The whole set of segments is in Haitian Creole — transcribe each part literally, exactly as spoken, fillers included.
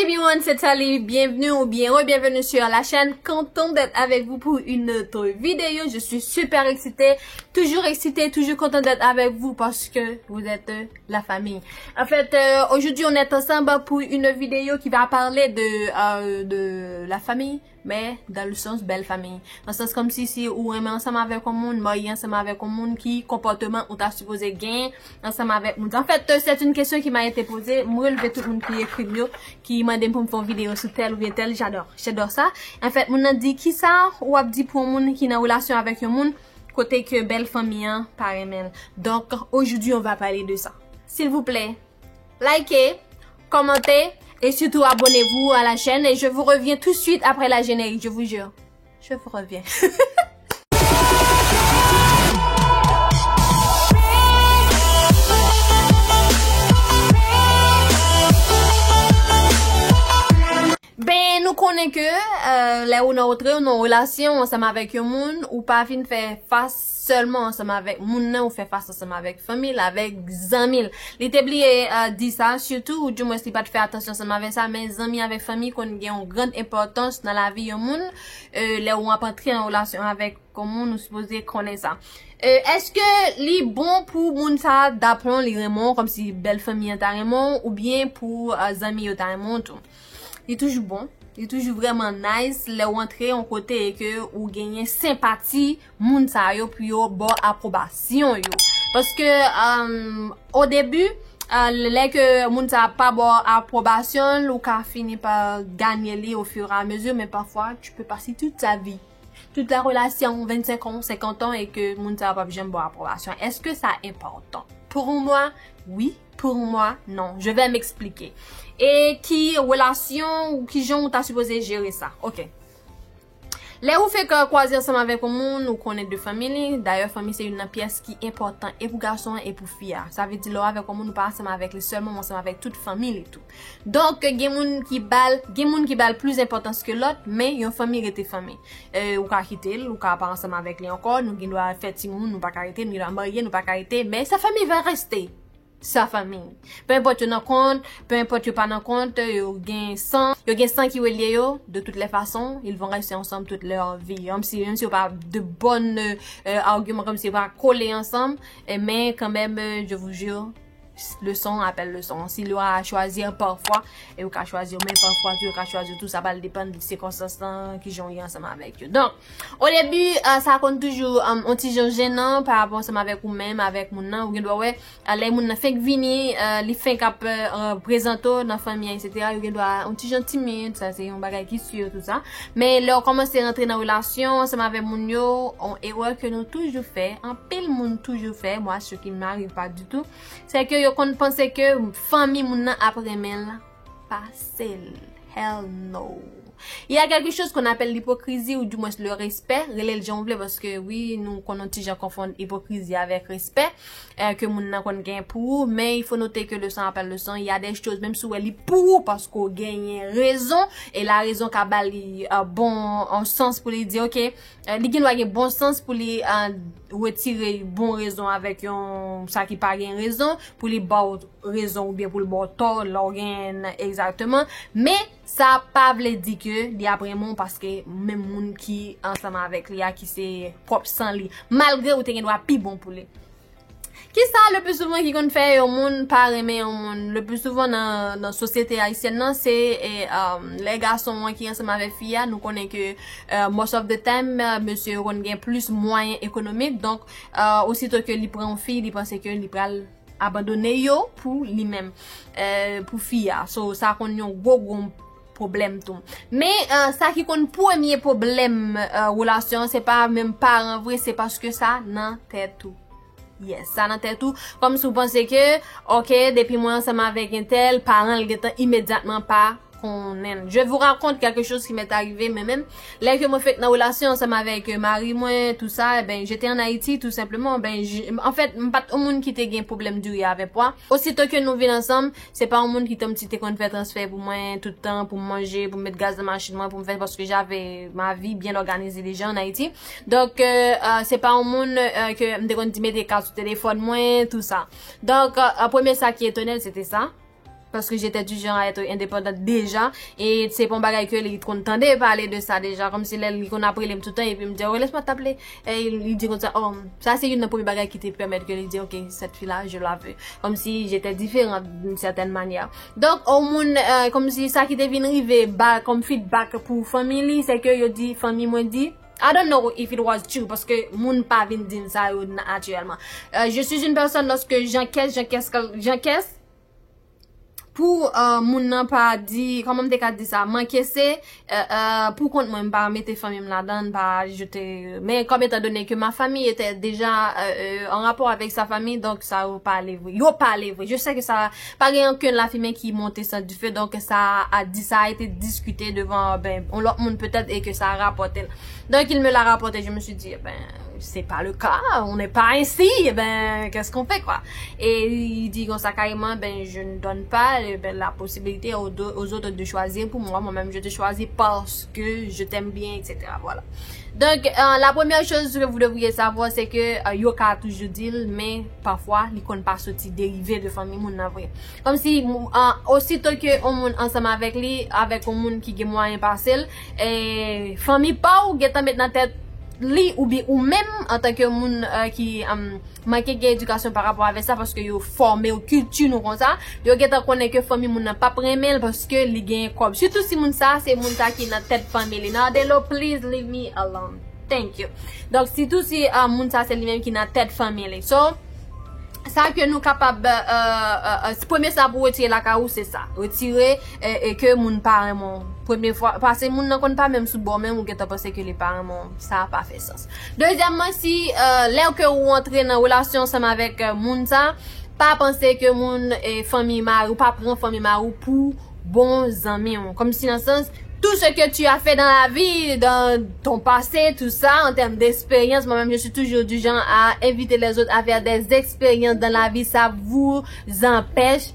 Everyone, c'est Sally. Bienvenue ou bien re-bienvenue sur la chaîne. Content d'être avec vous pour une autre vidéo. Je suis super excitée, toujours excitée, toujours content d'être avec vous parce que vous êtes, euh, la famille. En fait, euh, aujourd'hui, on est ensemble pour une vidéo qui va parler de, euh, de la famille, mais dans le sens belle famille. Nan sans kòmsi si ou renmen ansanm avèk yon moun, marye ansanm avèk yon moun, ki konpòteman ou ta sipoze gen ansanm avèk moun sa. Anfèt, c'est une question qui m'a été posée. M relve tout moun ki ekri m yo, ki mande m pou m fè yon videyo sou tel oubyen tel. J'adore, j'adore ça. Anfèt, moun nan di, kisa ou ap di pou yon moun ki nan relasyon avèk yon moun kote ke bèl fanmi an pa renmen l? Donc, aujourd'hui, on va parler de ça. S'il vous plaît, likez, commentez et surtout abonnez-vous à la chaîne et je vous reviens tout de suite après la générique, je vous jure. Je vous reviens. Ben, nou konnen ke, euh, lè ou nan antre nan yon relasyon ansanm avèk yon moun, ou pa vin fè fas sèlman ansanm avèk moun nan, ou fè fas ansanm avèk fanmi l, avèk zanmi l. Li te bliye, euh, di sa, sitou, ou dimwens li pa t fè atansyon ansanm avèk sa, men zanmi avèk fanmi konn gen yon grann enpòtans nan lavi yon moun, euh, lè ou ap antre an relasyon avèk yon moun, ou sipoze konnen sa. Euh, èske li bon pou moun sa a daplon li renmen w, kòmsi bèl fanmi an ta renmen w, oubyen pou, euh, zanmi yo ta renmen w tou? Li toujou bon. Li toujou vrèman nice lè w antre yon kote e ke ou genyen senpati moun sa yo pou yo ba w apwobasyon yo. Paske, euh, o debi, euh, lè ke moun sa pa ba w apwobasyon l, ou ka fini pa ganye li au fur et à mesure, men pafwa, tu peux passer toute ta vie, toute la relation, vennsenk an, senkant an, e ke moun sa p ap janm ba w apwobasyon. Èske sa enpòtan? Pour moi, oui. Pour moi, non. Je vais m'expliquer. E ki relasyon ou ki jan ou ta sipoze jere sa? Ok. Lè ou fenk kwaze ansanm avèk yon moun, ou konnen de fanmi li. Dayè, fanmi se youn nan pyès ki enpòtan e pou gason an e pou fi a. Sa vle di lè w avèk yon moun, ou pa ansanm avèk li sèlman, ou ansanm avèk tout fanmi li tou. Donk, gen moun ki ba l, gen moun ki ba l plis enpòtans ke lòt, men yon fanmi rete fanmi. E, ou ka kite l, ou ka pa ansanm avèk li ankò, nou gen dwa fè timoun, nou pa ka rete, nou gen dwa marye, nou pa ka rete, men sa famille va rester. Sa famille. Peu importe yo nan kont, peu importe yo pa nan kont, yo gen san, yo gen san ki relye yo, de toutes les façons, ils vont rester ensemble toute leur vie. Menm si, menm si yo pa de bon, euh, euh, argument, kòmsi yo pa kole ansanm, e, men kanmenm, euh, je vous jure, leson apèl leson. Si yo a chwazi parfwa, e yo ka chwazi, men parfwa tou, yo ka chwazi tou, sa pral depann de sikonstans lan, ki jan w ye ansanm avèk yo. Donk, o debi, euh, sa konn toujou, euh, yon ti jan jenan pa rapò ansanm avèk ou menm, avèk moun nan, ou gen dwa wè, euh, lè moun nan fenk vini, euh, li fenk ap, euh, prezante w nan fanmi an, et cetera, yo gen dwa yon ti jan timid, sa se yon bagay ki si, tou sa. Men lè w kòmanse rantre nan relasyon ansanm avèk moun yo, yon erè ke nou toujou fè, anpil moun toujou fè, moi, ce qui m'arrive pas du tout, se ke yo konn panse ke fanmi moun nan ap renmen l pase l. Hell no. Il y a quelque chose qu'on appelle l'hypocrisie, ou du moins le respect, rele l jan w vle, paske wi, nou konn yon ti jan konfonn ipokrizi avèk respè, euh, ke moun nan konn gen pou ou, men il faut noter que leson apèl leson, il y a des choses, menm si w wè li pou ou, paske w genyen rezon, e la rezon ka ba li, euh, bon, yon sans pou li di, ok, euh, li gen dwa gen bon sans pou li, euh, retire bon rezon avèk yon, sa ki pa gen rezon, pou li ba w rezon oubyen pou l ba w tò, lè w genyen l egzakteman. Men, sa pa vle di ke li ap renmen w paske menm moun ki ansanm avèk li a, ki se pwòp san li, malgre ou te gen dwa pi bon pou li. Kisa le pli souvan ki konn fè yon moun pa renmen yon moun? Le pli souvan nan, nan sosyete ayisyèn nan, se, e, um, lè gason an ki ansanm avèk fi a, nou konnen ke, euh, most of the time, euh, mesye yo konn gen plis mwayen ekonomik. Donk, euh, osito ke li pran yon fi, li panse ke li pral abandone yo pou li menm, euh, pou fi a. So, sa konn yon gwo, gwo pwoblèm tou. Men, euh, sa ki konn premye pwoblèm, euh, relasyon, se pa menm paran vre, se paske sa nan tèt ou. Yes, sa nan tèt ou. Kòmsi w panse ke, ok, depi mwen ansanm avèk entèl, paran l gentan imedyatman pa konnen. Je vous raconte quelque chose qui m'est arrivé, mwen menm. Lè ke mwen fèk nan relasyon ansanm avèk, euh, mari mwen, tou sa, e ben, j'étais en Haïti, tout simplement. Ben, je, en fait, m pa t yon moun ki te gen pwoblèm diri avèk pwa. Osito ke nou vin ansanm, se pa yon moun ki tanm ti te konn fè transfè pou mwen tout tan, pou m manje, pou m met gaz nan machin mwen, pou m fè, paske j'avais ma vie bien organisée déjà en Haïti. Donk, euh, euh, se pa yon moun, euh, ke m te konn di mete kat sou telefòn mwen, tou sa. Donk, euh, premye sa ki etone l, se te sa. Paske j'étais du genre à être indépendante déjà. E se pa yon bagay ke li konn tande pale de sa deja. Kòmsi lè li konn ap rele m tout tan, epi m di, oh, laisse-moi t'appeler. E li di konsa, oh, sa se youn nan premye bagay ki te pèmèt ke li di, ok, cette fille-là, je la veux. Kòmsi j'étais différente d'une certaine manière. Donk, yon moun, euh, kòmsi sa ki te vin rive ba, kòm feedback pou fanmi li, se ke yo di, fanmi mwen di, I don't know if it was true, paske moun pa vin di m sa yo natirèlman. Euh, je suis une personne, lorsque j'encaisse, j'encaisse, j'encaisse, pou euh, moun nan pa di, kòman m te ka di sa, m ankese, euh, euh, pou kont mwen, m pa mete fanmi m ladan, m pa ajoute, men kòm etan done ke ma famille était déjà euh, euh, en rapport avec sa famille, donk sa yo pale vre. Yo pale vre. Je sais que ça, pa gen okenn lafimen ki monte san dife, donk sa a di, sa a été discuté devant, ben, yon lòt moun petèt, e ke sa a rapòte l. Donc il me l'a rapporté, je me suis dit, eh ben, c'est pas le cas, on n'est pas ainsi, eh ben, qu'est-ce qu'on fait, quoi? Et il dit comme ça carrément, ben, je ne donne pas eh ben, la possibilité aux, deux- aux autres de choisir pour moi, moi-même je te choisis parce que je t'aime bien, et cetera. Voilà. Donc, euh, la première chose que vous devriez savoir, c'est que euh, yo ka toujou di l, men pafwa, li konn pa soti derive de fanmi moun nan vre. Kòmsi, euh, osito ke yon moun ansanm avèk li, avèk yon moun ki gen mwayen pase l, e fanmi pa w gentan met nan tèt li, oubyen ou menm, antanke moun euh, ki euh, manke gen edikasyon pa rapò avèk sa, paske yo fòme w, kilti nou konsa, yo gentan konnen ke fanmi moun nan p ap renmen l paske li genyen kòb. Sitou si moun sa, se moun sa ki nan tèt fanmi li. Nadelo, please leave me alone. Thank you. Donk, sitou si euh, moun sa se li menm ki nan tèt fanmi li. So, sa ke nou kapab, euh, euh, euh, premye sa pou retire lakay ou, se sa. Retire e, e ke moun pa renmen w. Premye fwa, paske moun nan konn pa menm sou bò, menm ou gentan panse ke li pa renmen w. Sa pa fè sans. Dezyèmman, si euh, lè ke ou antre nan relasyon ansanm avèk euh, moun sa, pa panse ke moun e fanmi mari, ou pa pran fanmi mari ou pou bon zanmi w. Kòmsi nan sans, tout ce que tu as fait dans la vie, dans ton passé, tout ça, en termes d'expérience, moi-même, je suis toujours du genre à inviter les autres à faire des expériences dans la vie. Ça vous empêche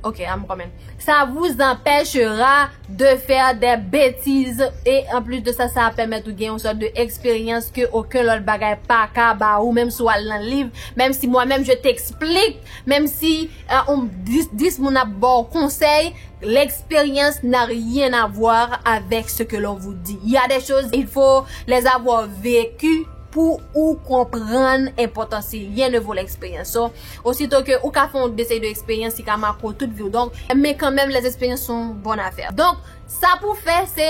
Ok, I'm coming. Ça vous empêchera de faire des bêtises et en plus de ça, ça va permettre ou gen yon sòt de eksperyans ke okenn lòt bagay pa ka ba ou, menm si w al nan liv, menm si mwen menm je t'explique, menm si euh, on, dis, dis moun ap ba w konsèy, l'expérience n'a rien à voir avec ce que l'on vous dit. Il y a des choses, il faut les avoir vécues pour ou konprann enpòtans li. Rien ne vaut l'expérience. So, osito ke ou ka fè yon desèy de eksperyans ki ka make w tout vi w. Donk, men kanmenm, les expériences sont bonne affaire. Donk, sa pou fè, se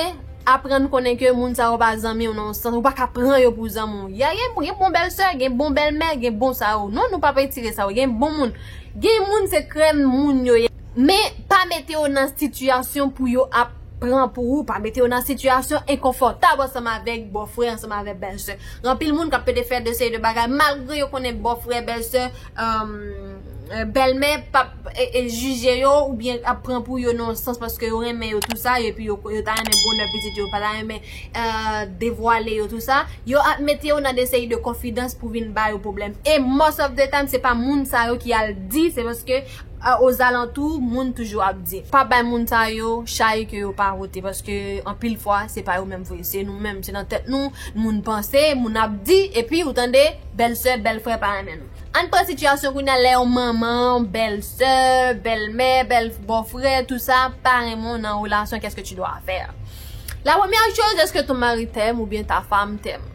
aprann konnen ke moun sa yo pa zanmi w nan yon sans, ou pa ka pran yo pou zanmi w. Ya, gen, gen bon bèlsè, gen bon bèlmè, gen bon sa yo. Non, nou pa retire sa yo. Gen bon moun. Gen moun, se krèm moun yo ye. Men pa mete yo nan sitiyasyon pou yo ap pran pou ou, pa mete yo nan sitiyasyon enkonfòtab ansanm avèk bòfrè, ansanm avèk bèlsè. Gen anpil moun k ap pede fè de seri de bagay, malgre yo konnen bòfrè, bèlsè, euh, euh, bèlmè p ap e, e, jije yo oubyen ap pran pou yo nan yon sans paske yo renmen yo tou sa, epi yo, yo ta renmen bonè pitit yo, yo pa ta renmen euh, devwale yo tou sa, yo ap mete yo nan de seri de konfidans pou vin ba yo pwoblèm. E most of the time, se pa moun sa yo ki al di, se paske euh, ozalantou, moun toujou ap di. Pa bay moun sa yo chay ke yo pa pote, paske anpil fwa, se pa yo menm vre. Se nou menm, se nan tèt nou, moun panse, moun ap di, epi ou tande, bèlsè, bèlfrè pa renmen nou. Ann pran sitiyasyon kounye a lè yon manman, bèlsè, bèlmè, bèl bòfrè, tou sa, pa renmen w nan relasyon, qu'est-ce que tu dois faire? La première chose, est-ce que ton mari t'aime ou bien ta femme t'aime?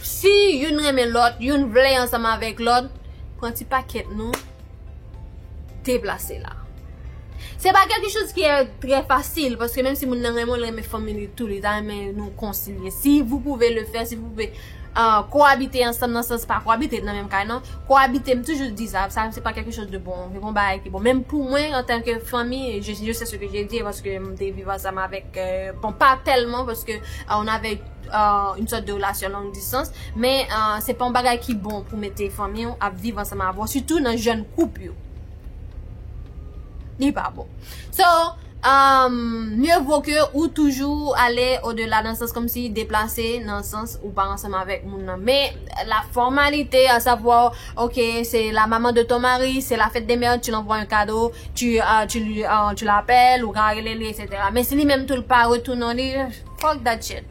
Si youn renmen lòt, youn vle ansanm avèk lòt, pran ti pakèt nou, deplase la. Se pa quelque chose qui est très facile, paske menm si moun nan renmen w, l renmen fanmi li tou, li ta renmen nou konsilye. Si vous pouvez le faire, si vous pouvez euh, cohabiter ansanm nan sans pa cohabiter nan menm kay non. Cohabiter, m toujou di sa, sa se pa quelque chose de bon, se pa yon bagay ki bon. Menm pou mwen, antanke fanmi, je, je sais ce que j'ai dit, paske m te viv ansanm avèk, euh, bon, pa tèlman, paske euh, on avait euh, une sorte de relation longue distance, men euh, se pa yon bagay ki bon pou mete fanmi w ap viv ansanm avè w, sitou nan jèn koup yo. Li pa bon. So, euh, mieux vaut que ou toujou ale odela nan sans kòmsi deplase nan sans ou pa ansanm avèk moun nan. Men la formalité, à savoir, ok, c'est la maman de ton mari, c'est la fête des mères, tu l'envoies un cadeau, tu, euh, tu, lui, euh, tu l'appelles, ou ka rele li, et cetera. Men si li menm tou l pa retounen li, fuck that shit.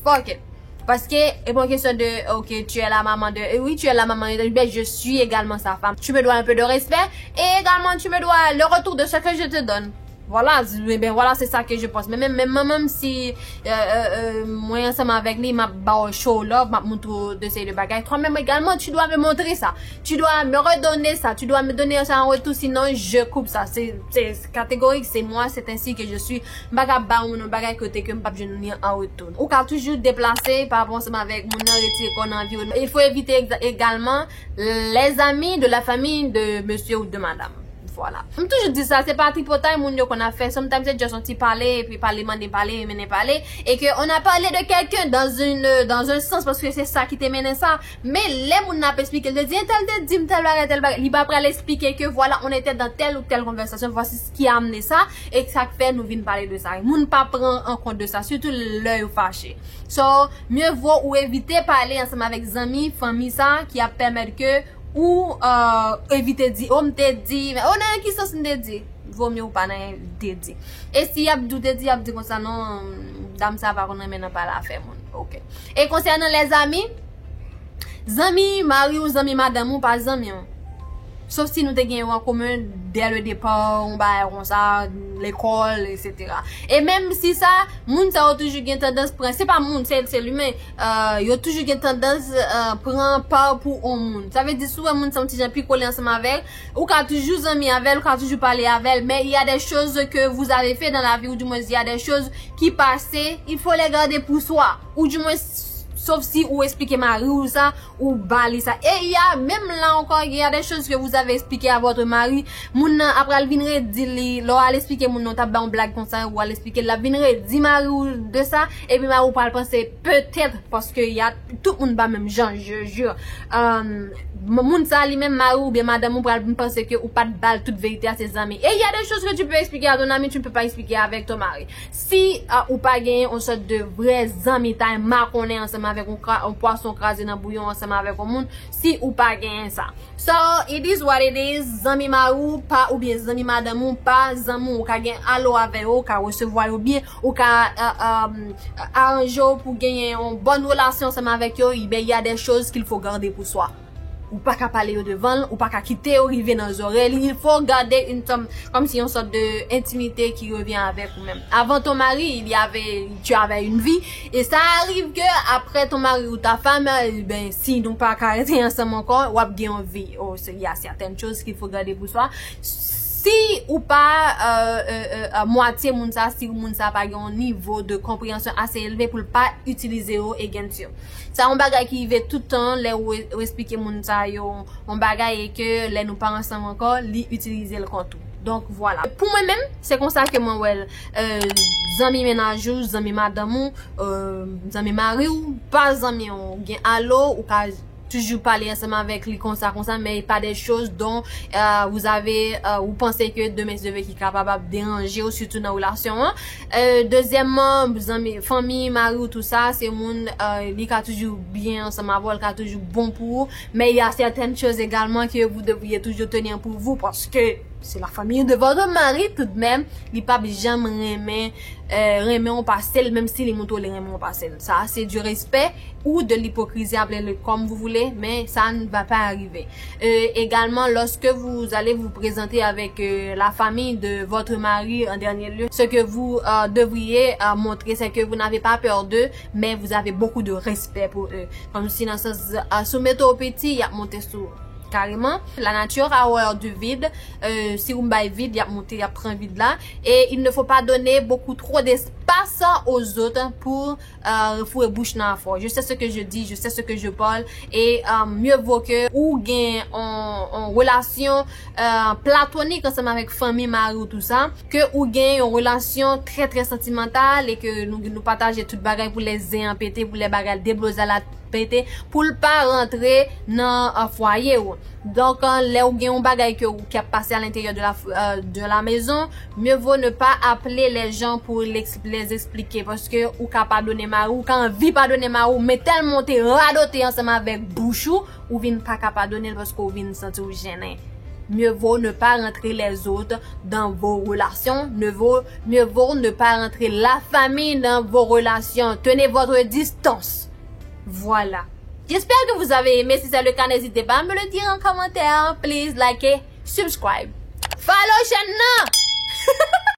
Fuck it. Parce que c'est pas une question de, ok, tu es la maman de, eh oui, tu es la maman de, ben, je suis également sa femme. Tu me dois un peu de respect et également tu me dois le retour de ce que je te donne. Voilà, ben voilà, c'est ça que je pense. Mais même, même, même si euh, euh, euh, mwen ansanm avèk li, m ap ba w show love, m ap montre w de seri de bagay. Toi-même également, tu dois me montrer ça. Tu dois me redonner ça. Tu dois me donner ça en retour, sinon je coupe ça. C'est catégorique, c'est moi, c'est ainsi que je suis. M pa ka ba w yon bagay kote ke m p ap jwenn li an retou. Ou ka toujou deplase pa rapò ansanm avèk moun nan, retire kò w nan anviwònman. Il faut éviter également les amis de la famille de monsieur ou de madame. Voilà. M toujou di sa, se pa tripotay moun yo konn ap fè. Sometimes se just yon ti pale, epi pale, mennen pale, mennen pale. E ke on a parlé de quelqu'un dans une, dans un sens, paske se sa ki te mennen sa. Men lè moun nan ap esplike, l te di, entèl te di m tèl bagay, tèl bagay. Li pa pral esplike ke, voilà, on était dans telle ou telle conversation, voici ce qui a amené ça, e sa k fè nou vin pale de sa. Moun pa pran an kont de sa, sitou lè yo fache. So, mieux vaut ou evite pale ansanm avèk zanmi, fanmi sa, ki ap pèmèt ke ou euh, evite di, o m te di, o nan ki sans m te di? Vomye ou pa nan te di. E si y ap di w te di, y ap di konsa, non, dam sa pa konn renmen nan pale afè moun. Ok. E konsènan lèzami, zanmi mari w, zanmi madanm ou, pa zanmi w. Sof si nou te gen yo an komen dès le départ, yon bagay konsa, lekòl, etsetera. E menm si sa, moun sa yo toujou gen tandans pran, se pa moun, se, se limen, euh, yo toujou gen tandans euh, pran pa pou yon moun. Sa vle di, si w wè moun sa yon ti jan pi kole ansanm avè l, ou ka toujou zanmi avè l, ou ka toujou pale avè l, men il y a des choses que vous avez fait dans la vie, ou du moins il y a des choses qui passé, il faut les garder pour soi. Ou du moins, sof si ou esplike mari w sa, ou ba li sa. E y a, menm la ankò, y a des choses que vous avez expliqué à votre mari. Moun nan ap pral vin redi li, lè w al esplike moun nan, w t ap bay yon blag konsa, ou al esplike l, l ap vin redi mari w de sa, epi mari w pral panse petèt, paske y a, tout moun pa menm jan, je jure. Euh, moun sa li menm, mari w oubyen madanm ou pral panse ke ou pa t ba l tout verite a, se zanmi. Et il y a des choses que tu peux expliquer à ton ami, tu ne peux pas expliquer avec ton mari. Si uh, ou pa genyen yon sòt de vrè zanmitay makonnen ansanm avèk yon, yon pwason kraze nan bouyon ansanm avèk yon moun, si ou pa genyen sa. So, it is what it is, zanmi mari w pa oubyen zanmi madanm ou pa zanmi w, ou ka gen alo avè yo, ou ka resevwa yo byen, ou ka uh, um, aranje w pou genyen yon bòn relasyon ansanm avèk yo, ben, il y a des choses qu'il faut garder pour soi. Ou pa ka pale yo devan l, ou pa ka kite yo rive nan zòrèy li. Il faut garder une terme, kòmsi yon sòt de entimite ki revyen avèk ou menm. Avant ton mari, il y avait, tu avais une vie. Et ça arrive que après ton mari ou ta femme, eh ben, si nou pa ka rete ansanm ankò, w ap gen yon vi. Oh, il y a certaines choses qu'il faut garder pour soi. Si ou pa euh, euh, euh, mwatye moun sa, si moun sa pa gen yon nivo de konpreyansyon ase elve pou l pa itilize yo against you. Sa yon bagay ki rive tout tan lè ou, ou esplike moun sa yo yon bagay e ke lè nou pa ansanm ankò, li itilize l kont ou. Donk, vwala. Pou mwen menm, se konsa ke mwen wè l. Euh, zanmi mennaj ou, zanmi madanm ou, euh, zanmi mari w, pa zanmi w. Gen alo, ou ka toujou pale ansanm avèk li konsa, konsa, men pa de choz don euh, vous avez, euh, ou panse ke de mezeve ki kapab ap deranje w, sitou nan relasyon an. Euh, dezyèmman, zanmi, fanmi, mari w, tou sa, se moun, euh, li ka toujou byen ansanm avè w, li ka toujou bon pou ou, men il y a certaines choses également que vous devriez toujours tenir pour vous, parce que c'est la famille de votre mari tout de même, li p ap janm renmen, euh, renmen w pase l, menm si li montre w li renmen w pase l. Sa, c'est du respect ou de l'hypocrisie, appelez-le comme vous voulez, mais ça ne va pas arriver. Euh, également, lorsque vous allez vous présenter avec euh, la famille de votre mari en dernier lieu, ce que vous euh, devriez euh, montrer, c'est que vous n'avez pas peur d'eux, mais vous avez beaucoup de respect pour eux. Kòmsi nan sans, euh, si w mete w piti, y ap monte sou ou. Carrément, la nature a horreur du vide. Euh, si ou bay vid, y ap monte, y ap pran vid la. Et il ne faut pas donner beaucoup trop d'espace aux autres pour euh, foure bouch nan afè w. Je sais ce que je dis, je sais ce que je parle. Et euh, mieux vaut que ou gen yon, yon relasyon euh, platonik ansanm avèk fanmi mari w, tou sa, ke ou gen yon relasyon trè, trè santimantal e ke nou, nou pataje tout bagay pou lè zen an pete, pou lè bagay deblozay la pete, pou l pa rantre nan euh, fwaye w. Donk, euh, lè ou gen yon bagay ke ou, ki ap pase à l'intérieur de la, euh, de la maison, mieux vaut ne pas appeler les gens pour l'ex- les expliquer, paske ou ka padone mari w, ou ka anvi padone mari w, men tèlman w te radote ansanm avèk bouch ou, ou vin pa ka padone l paske ou vin santi w jennen. Mieux vaut ne pas rentrer les autres dans vos relations. Ne vaut, mieux vaut ne pas rentrer la famille dans vos relations. Tenez votre distance. Voilà. J'espère que vous avez aimé. Si c'est le cas, n'hésitez pas à me le dire en commentaire. Please like et subscribe. Follow chaîne nan.